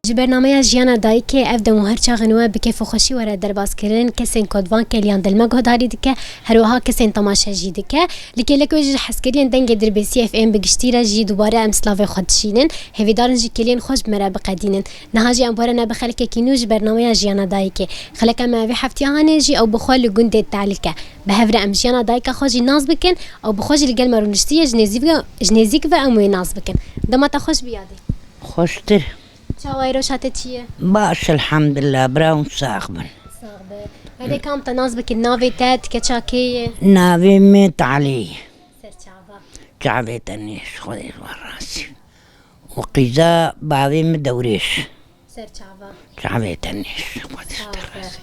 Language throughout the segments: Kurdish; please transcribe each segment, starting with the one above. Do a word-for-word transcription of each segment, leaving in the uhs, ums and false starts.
Ji bernameya Jiyana Dayikê ev dem û her çaxên we bi kêf û xweşî were derbas kirin. Kesên ku di van kêliyan de li me guhdarî dike, her wiha kesên temaşe jî dike. Li kêlek wê jî ji hezkiriyên dengê Dirbêsî F M bi giştî re jî dubare em silavê xwe dişînin. Hêvîdar in jî kêliyên xweş bi me re biqedînin. Niha jî em werine bi xelkekî nû ji bernameya Jiyana Dayikê. Xeleka me vê heftiya hanê jî ew bi xwe li gundê Tehlike. Bi hev re em jiyana dayika xwe jî nas bikin, ew bi xwe jî li gel me rûniştiye, ji nêzîk ve, ji nêzîk ve em wê nas bikin. Dema te xweş biyadî. Xweştir. Çawa ye, roja te çi ye? Baş, elhamdulillah, bira hûn sax bin. Sax be. Hede kam te nas bikin, navê te, ti keça kê ye? Navê min Talî. Ser çava. Çavê te nêş, Xwedê ji we razî. Û qîza bavê min Dewrêş. Ser çava. Çavê te nêş, Xwedê ji te razî.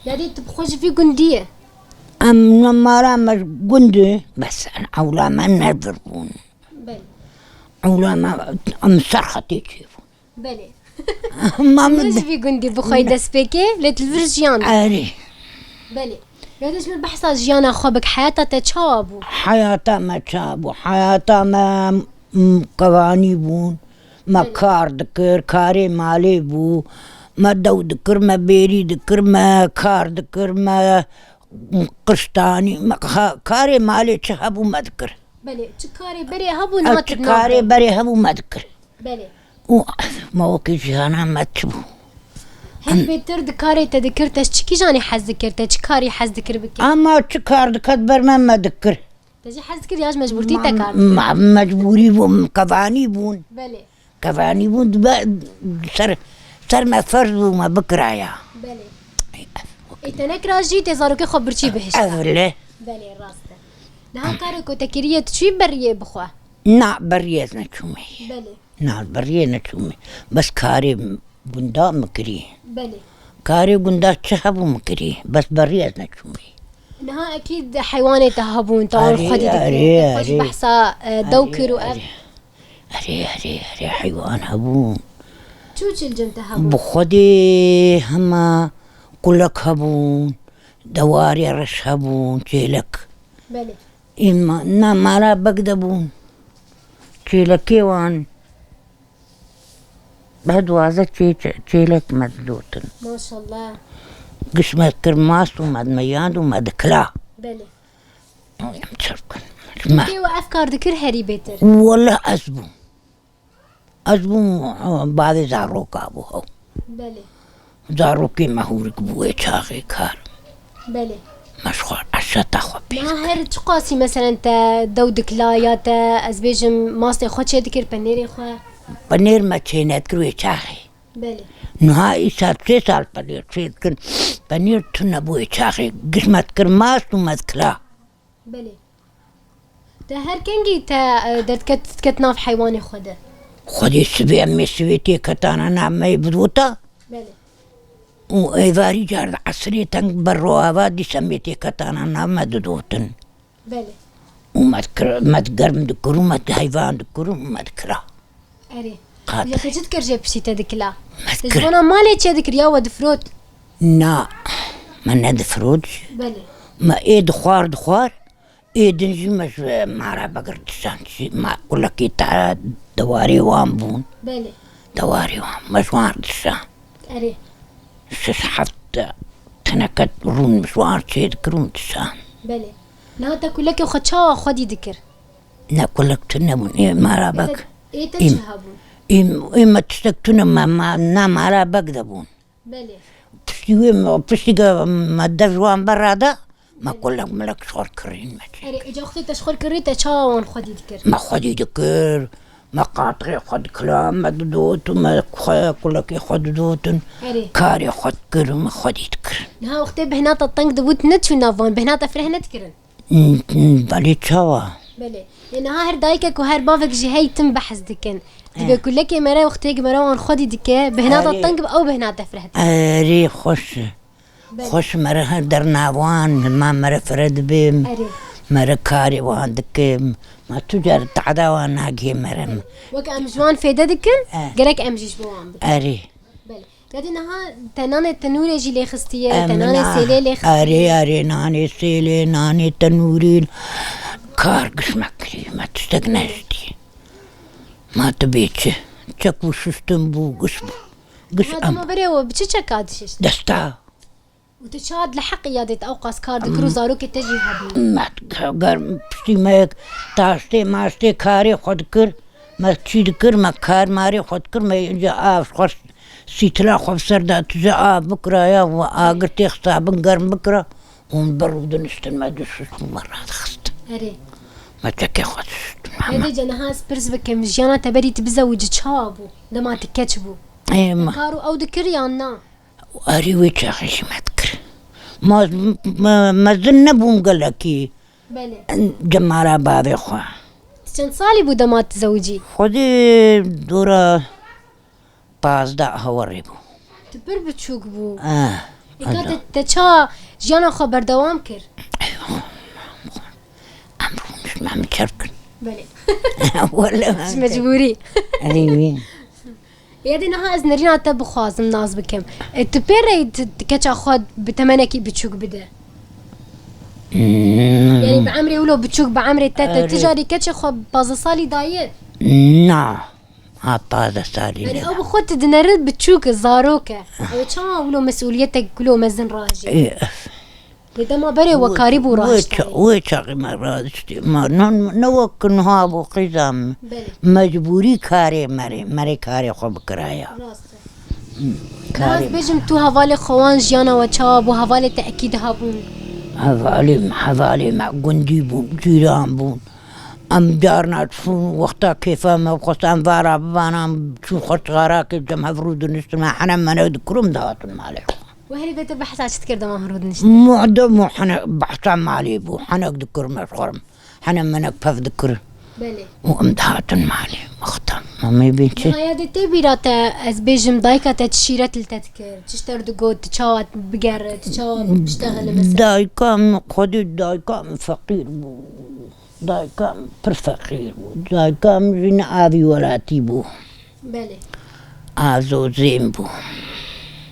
Yadî tu bi xwe ji vî gundî ye? Em mala me ji gund e, bes ewla me ne vir bûn. Belê. Ewla me em ser xetê çêbûn. Belê. Ma min ji vî gundî bi xwe destpêkê, lê tu li vir jiyan. Erê. Belê. Ya de ji min behsa jiyana xwe bik, heyata te çawa bû? Heyata me çawa bû? Heyata me, m, kevanî bûn. Me kar dikir, karê malê bû. Me dew dikir, me bêrî dikir, me kar dikir, me qiştanî, me ka-, karê malê çi hebû me dikir. Belê, çi karê berê hebû, çi karê berê hebû me dikir. Belê. Û ma wekî jiyana me çi bû? Hêj bêtir di karê te dikir, te ji çi kîjanê hez dikir, te çi karî hez dikir bikî? Ama çi kar diket ber me, me dikir. Te jî hez dikir ya ji mecbûrtî te kar dikir? Ma mecbûrî bû, kevanî bûn. Belê. Kevanî bûn, dibe ser, ser me ferz bû me bikiraya. Belê. Ê te nekira jî tê zarokê xwe birçî bihişta. Ev le. Belê, rast e. Niha karê ku te kiriye, tu çûyî beriyê bi xwe? Na, beriyê ez neçûmê. Belê. Na, beriyê neçûmê. Bes karê gunda min kirî. Belê. Karê gunda çi hebû min kirî. Bes beriyê ez neçûmê. Niha ekîd heywanê te hebûn, te wan xwedî dikir. Te xwe ji behsa, e, dew kir û ev. Erê, erê, erê, heywan hebûn. Çi û çi li cem te hebûn? Bi xwedê hema kulek hebûn, dewarê reş hebûn, çêlek. Belê. Îma-, na mala beg de bûn. Çêlekê wan beh duwaze çê-, çê-, çêlek me didotin. Maşallah. Giş me dikir mast û me dimeyand û me dikila. Belê. Em çi bikin? Kê we ev kar dikir herî bêtir? Wele ez bûm. Ez bûm, bavê zaroka bû, hew. Belê. Zarokê me hûrik bû wê çaxê kar. Belê. Me ji xwe eşeta xwe pê dikir. Niha her çiqasî, meselen, te dew dikila ya te, ez bêjim, mastê xwe çê dikir, penêrê xwe? Penêr me çê nedikir wê çaxê. Belê. Niha îsal sê sal penêr çê dikin. Penêr tune bû wê çaxê. Giş me dikir mast û me dikila. Belê. Te her kengî te, e, derdiket, diket nav heywanê xwe de? Xwedê sibê em ê sibê têketana nav me yê bidota. Belê. Û êvarî car di esrê teng berro ava dîs em ê têketana nav me didotin. Belê. Û me dikir, me digerm dikir û me heyvan dikir û me dikira. Erê. Qat. Ya te çi dikir jê piştî te dikila? Me dikir. Te ji bona malê çê dikir ya we difirot? Na, me nedifirot. Belê. Me ê dixwar, dixwar. Ê din jî me ji mara begir dişand. Jî ma kulekî te dewarê wan bûn. Belê. Dewarê wan. Me ji wan dişand. Erê. Şeş heft teneke rûn ji wan çê dikir û dişand. Belê. Niha te kulekê xwe çawa xwedî dikir? Ne kulek tune bûn, ê mara bek. Ê te, ê te çi hebûn? Ê, ê me tiştek tune me, ma, na mara bek de bûn. Belê. Piştî wê me, piştî ke me dev ji wan berra da, me kulek milek ji xwe kirîn me çê. Erê, îca wextê te ji xwe kirî, te çawa wan xwedî dikir? Me xwedî dikir, me qatixê xwe dikila, me didot û me xwe kulekê xwe didotin. Erê. Karê xwe dikir û me xwedî dikir. Niha wextê bihna te teng dibû, tu neçû nav wan, bihna te fireh nedikirin? Belê çawa? Belê. Ê niha her dayikek û her bavek jî hey tim behs dikin. Dibê kulekê me re wextê ku me re wan xwedî dike, bihna te teng bi ew bihna te fireh dike. Erê xweş. Belê. Xweş me re her dernavan, ma me re fire dibim. Erê. Me re karê wan dikim. Ma tu car tada wan nagihê me re. Wek em ji wan fêde dikin, gerek em jî ji bo wan bikin. Erê. Belê. Yadî niha te nanê tenûrê jî lê xistiye, te nanê sêlê lê xistiye. Erê, erê, nanê sêlê, nanê tenûrî, kar giş me kirî, me tiştek nehiştî. Ma tu bê çi? Çek û şuştin bû, giş bû. Giş Niha em. Dema berê we bi çi çeka dişişt? Desta. Û tu çawa li heqî yadê te ewqas kar dikir û zarokê te jî hebûn? Me ger piştî me yek taştê maştê karê xwe dikir, me çî dikir, me kar marê xwe dikir, me ji av xwe sîtila xwe bi ser de tije av bikiraya û agir têxista bin germ bikira û min bir û diniştin me dişuşt û me radixist. Erê. Me çekê xwe dişuşt. Hede ca niha ez pirs bikim, jiyana te berî tu bizewicî çawa bû? Dema tu keç bû. Ê, me. Kar û ew dikir yan na? Erê wê çaxê jî me dikir. Ma, me, mezin nebûm gelekî. Belê. Cemara bavê xwe. Tu çend salî bû dema tu zewicî? Xwedê dora pazdeh hewarê bû. Tu pir biçûk bû. Ah, Êka te, te ça jiyana xwe berdewam kir? Em rûnişt, me min çerp kir. Belê. Wele me Ji min çerp. Mecbûrî. Erê wî. Yadê niha ez nerîna te bixwazim nas bikim. E, tu pê re tu, tu keça xwe bi temenekî biçûk bide? Hmm. Yanî bi emrê wilo biçûk, bi emrê te, te Erê. Ti carî keçê xwe pazdeh salî daye? Na. Ha, pazdeh salî Yanî ne. Ew bi xwe tu dineri biçûk e, zarok e. Ew çawa wilo mesûliyetek wilo mezin rajê? E, Lê dema berê we karîbû wê raşt ça-, wê çaxê me radiştî. Ma ne, ne wek niha bû qîza min. Belê. Mecbûrî karê merê, merê karê xwe bikiraya. Rast e. Karê Niha ez bêjim tu hevalê xwe wan jiyana we çawa bû, hevalê te ekî diha bûn? Hevalê me, hevalê me gundî bûn, cîran bûn. Em carna çûn wexta kêfa me bixwest em vara bibana, em çûn xwe çixarakê cem hev rû diniştin me hene me ne dikirim dihatin malê xwe. We herî bêtir behsa çi dikir dema hûn rûdiniştin? Mu'de mu hene behsa malê bû. Henek dikir me xwerim. Hene menek pev dikir. Belê. Û em dihatin malê. Wexta. Mamê bê çi? Niha yadê tê bîra te, ez bêjim, dayika te çi şîret li te dikir? Çi ji te re digot, tu çawa bigere, tu çawa biştexile mesela? Dayika min, xwedî dayika min feqîr bû. Dayika min pir feqîr bû. Dayika min jî ne avî welatî bû. Belê. Azozên bû.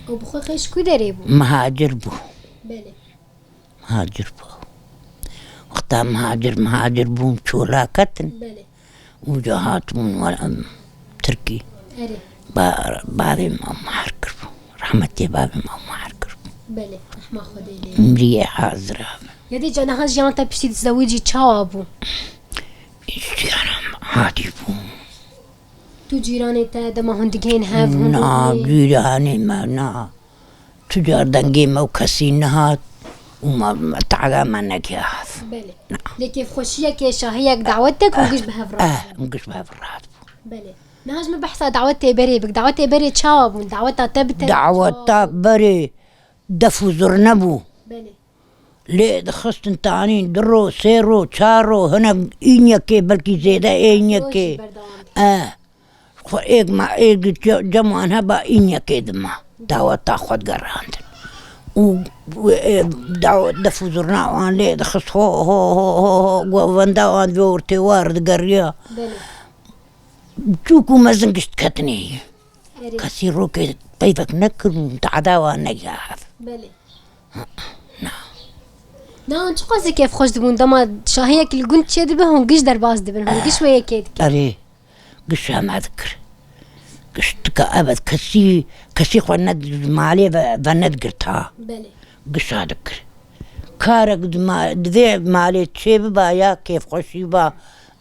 Û bi xwe xwe ji ku derê bû? Mihacir bû. Belê. Mihacir bû. Wexta mihacir, mihacir bûn çola ketin. Belê. Û ca hatibûn were, em, Tirkî. Erê. Ba-, bavê me mihar kiribû. Rehmetê bavê me mihar kiribû. Belê. Rehma Xwedê lê. Miriyê hazir abi. Yadê ca niha jiyan te piştî dizewicî çawa bû? Jiyana hatî bû. Tu cîranê te dema hûn digihên hev, hûn Na, bûn cîranê me, na. Tu car dengê me û kesî nehat û me, me tehda me negiha hev. Belê. Na. Lê kêfxweşiyekê, şahiyek, dawet te ku hûn giş bi hev Eh, radibûn. Hûn giş bi hev radibûn. Belê. Niha ji min behsa dawetê berê bik. Dawetê berê çawa bûn? Daweta te bi te Daweta çawa bû? Berê def û zurne bû. Belê. Lê dixistin tanîn du ro, sê ro, çar ro, hinek înyekê, belkî zêde ê Roj înyekê. Jî berdewam dikir. Eh. Xwe êk ma êk ce-, cem wan heba înyekê dima. Daweta xwe digerandin. Û, û, e, daw-, def û zurna wan lê dixist ho, ho, ho, ho, ho, govenda wan vê ortê war digeriya. Belê. Çûk û mezin gişt ketinê. Erê. Kesî rokê peyvek nekir û tehda wan negiha hev. Belê. Na. Na, hûn çiqasî kêfxweş dibûn, dema şahiyek li gund çêdibe, hûn giş derbas dibin, hûn giş wê yekê dikin. Erê, giş heme dikir. Giş dike ebed, kesî, kesî xwe ne malê ve, ve nedigirta. Belê. Gişa dikir. Karek di ma-, di vê malê çêbiba ya, kêfxweşî ba,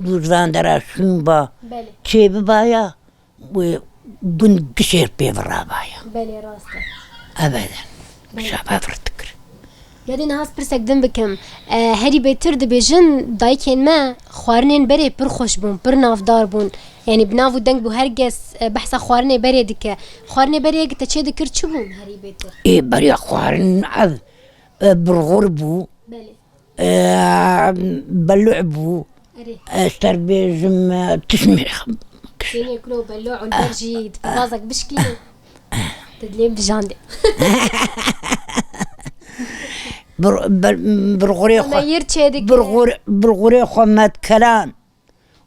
dûr van dera şûn ba, Belê. Çêbiba ya, wê gund gişêr pê virabaya. Belê, rast e. Ebeden. Belê. Şaba vir dikir. Yadê niha ez pirsek din bikim. E, herî bêtir dibêjin, dayikên me xwarinên berê pir xweş bûn, pir navdar bûn. Yanî bi nav û deng bû, her kes, e, behsa xwarinê berê dike. Xwarinê berê yek te çê dikir çi bûn herî bêtir? Ê, beriya xwarin ev, e, burxur bû. Belê. E, belû bû. Erê. Ez te bêjim, e, tişmê. Sênê kuro belû û li ber jî dipivazek bişkî. Te dilê bijandê. Bir, bir, bir xurê Û xwe, meyir çê dike. Bir xur-, bir xurê xwe me dikelan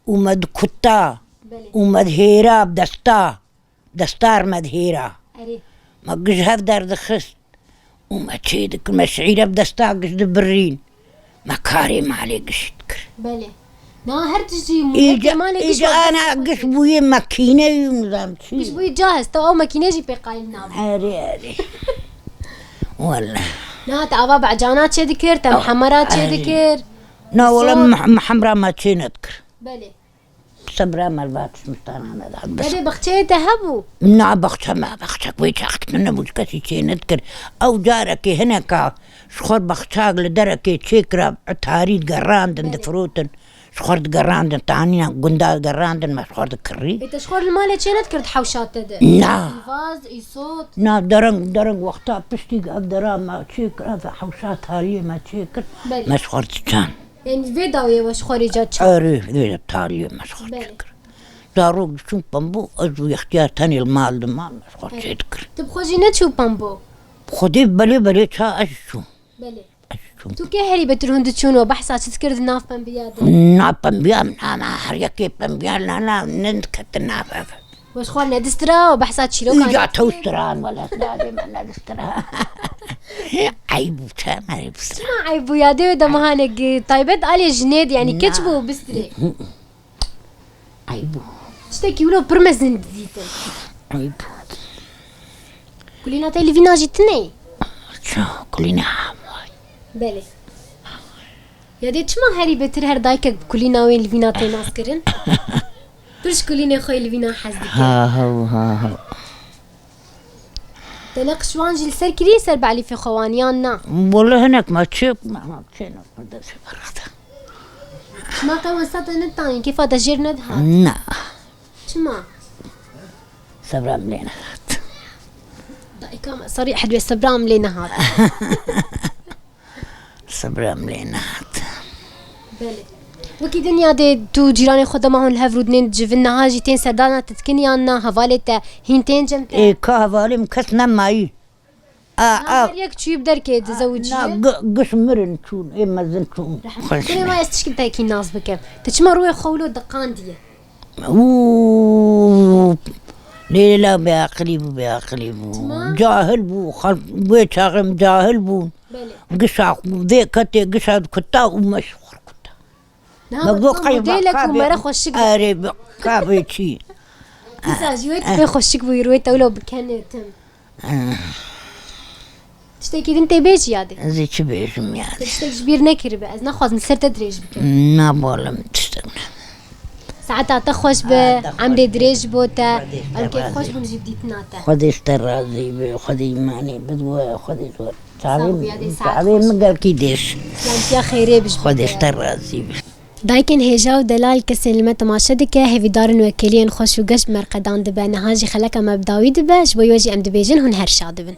û me dikuta Belê. Û me dihêra bi desta. Destar me dihêra. Erê. Me giş hev derdixist û me çê dikir. Me şîre bi desta giş dibirîn. Me karê malê giş dikir. Belê. Na, her tiştî Îca, malê giş îca ana giş bûyê makîne û nizam çi. Giş bûyê ca heste, ew makîne jî pê qayîl nabin. Erê, erê. Wele. Na, te ava becana çê dikir, te mihemera çê dikir. Na, wele mih-, mihemera me çê nedikir. Belê. Sebra me va tişt min tana nedat. Bes. Belê, baxçeyê te hebû? Na, baxçe me, baxçek wê çaxtî min nebû, ji kesî çê nedikir. Ew carekê hineka ji xwe baxçak li derekê çêkira, tarî digerandin, difirotin. Ji xwe digerandin, tanîna gunda digerandin, me ji xwe dikirî. Ê, te ji xwe li malê çê nedikir di hewşa te de? Na. Îvaz, îsot? Na, dereng, dereng wexta piştî ev dera me çêkir, ev hewşa taliyê me çêkir, Belê. me ji xwe diçan. Yanî vê dawiyê we ji xwe rê ca çan? Erê, vê de taliyê me ji xwe Belê. çêkir. Zarok diçûn pembû, ez û yextiyar tenê li mal diman, me ji xwe Belê. çêdikir. Tu bi xwe jî neçû pembû? Xwedê belê belê ça ez çûm. Belê. Ez çûm. Tu kê herî betir hûn diçûn û behsa çi dikir di nav pembiya de? Na pembiya min, na, na, her yekê pembiya, na, na, nediketin nav ev. We ji xwe nedistira û behsa çîrokan Îca dikir? Tewstiran, wele dadê me nedistira. Eyb bû, çi me eyb bû? Çima eyb bû ya? Dê wê de mehanek taybet alê jinê de, yanî keç Na. bû û bistirê. Eyb bû. Tiştekî wilo pir mezin didîtin. Eyb bû. Kulîna te li vîna jî tune ye? Ça, kulîna hemay. Belê. Ya dê çima herî bêtir her dayikek bi kulîna wê li vîna tê naskirin? Pir ji kulînê xwe yê li vîna hez dike. Ha, ha, ha, ha. Te neqş wan jî li ser kiriye ser belîfê xwe wan yan na? Wele hinek me çê, me, me çê ne, me destê me rexte. Çima qewen sata netanî, kêfa te jêr nedihat? Na. Çima? Sebra min lê nehat. Dayika me serî hed wê sebra min lê nehat. Sebra min lê nehat. Belê. Wekî dinya dê tu cîranê xwe dema hûn li hev rûdinên dicivin, niha jî tên serdana te dikin yan na, hevalê te hîn tên cem te? Ê, ka hevalê min kes nemayî. A, Na, a. her yek çûyî bi derkê dizewicî. Na, gi-, giş mirin çûn, ê mezin çûn. Rehmet. Xweş Kurê me. me ez tişkî pekî nas bikim. Te çima rûyê xwe wilo diqandiye? Û, Leyla bêaqilî bû, bêaqilî bû. Çima? Cahil bû, xelk wê çaxê min cahil bûn. Belê. Gişa xwe vê ketê, gişa kuta û me ji xwe kuta. Niha Me got, got, qey modelek û kabê, mere xweşik be. Erê, bi-, kabê çî? Dîsa jî wê tu bê xweşik bûyî, wê te wilo bikenê tim. Eh. Tiştekî din tê bêjî ya dê? Ez ê çi bêjim ya dê? Te tiştek ji bîr nekiribe, ez naxwazim ser te dirêj bikim. Na, bolim tiştek ne. Saeta te xweş be, Saeta xweş emrê be. dirêj bo te, Xwedê em te kêf razî xweş be. bûn ji dîtina te. Xwedê ji te razî be, Xwedê îmanê bid we, Xwedê ji we. Çavê, Sağ ol, ya dê saet çavê xweş. min gelkî dêş. Yantiya xêrê bij Xwedê ji te razî be. Dayikên hêja û delal kesên li me temaşe dike, hêvîdarin wekeliyên xweş û geş bi me re qedan dibe. Niha jî xeleka me bi dawî dibe, ji bo wê jî em dibêjin hûn her şa dibin.